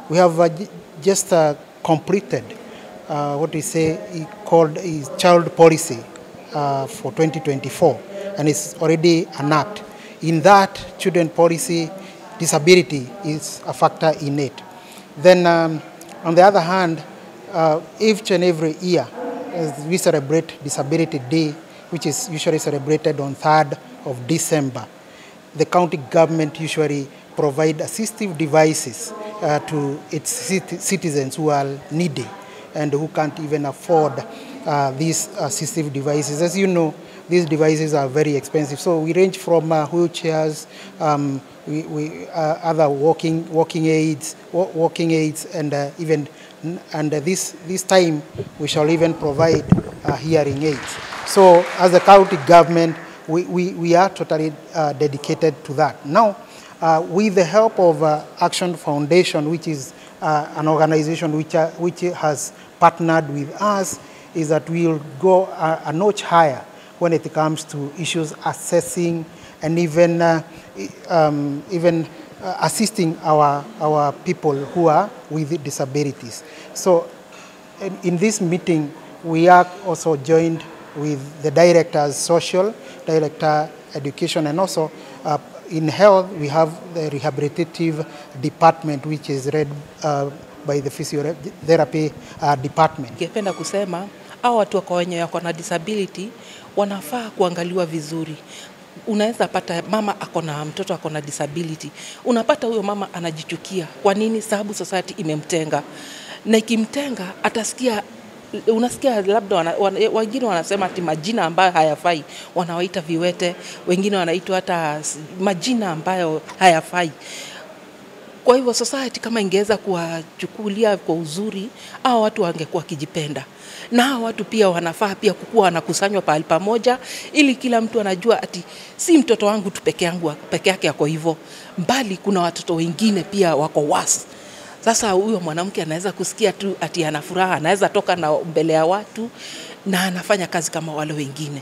We have just completed what we say called is child policy for 2024, and it's already an act. In that children policy, disability is a factor in it. Then on the other hand, each and every year, as we celebrate Disability Day, which is usually celebrated on 3rd of December, the county government usually provide assistive devices to its citizens who are needy and who can't even afford these assistive devices. As you know, these devices are very expensive. So we range from wheelchairs, other walking aids, and even this time we shall even provide hearing aids. So as a county government, we are totally dedicated to that. Now, with the help of Action Foundation, which is an organization which has partnered with us, is that we'll go a notch higher when it comes to issues assessing and even assisting our people who are with disabilities. So in this meeting, we are also joined with the directors, social, director, education, and also in health, we have the rehabilitative department, which is led by the physiotherapy department. Ningependa kusema hao watu wako wenye wako na disability wanafaa kuangaliwa vizuri. Unaweza pata mama ako na mtoto ako na disability, unapata huyo mama anajichukia. Kwa nini? Sababu society imemtenga, na ikimtenga atasikia, unasikia labda wengine wanasema ati majina ambayo hayafai, wanawaita viwete, wengine wanaitwa hata majina ambayo hayafai. Kwa hivyo society kama ingeweza kuwachukulia kwa uzuri, hao watu wangekuwa kijipenda. Na hao watu pia wanafaa pia kukua wanakusanywa pahali pamoja, ili kila mtu anajua ati si mtoto wangu tu peke yake yako hivyo, mbali kuna watoto wengine pia wako worse. Sasa huyo mwanamke anaweza kusikia tu ati ana furaha, anaweza toka na mbele ya watu na anafanya kazi kama wale wengine.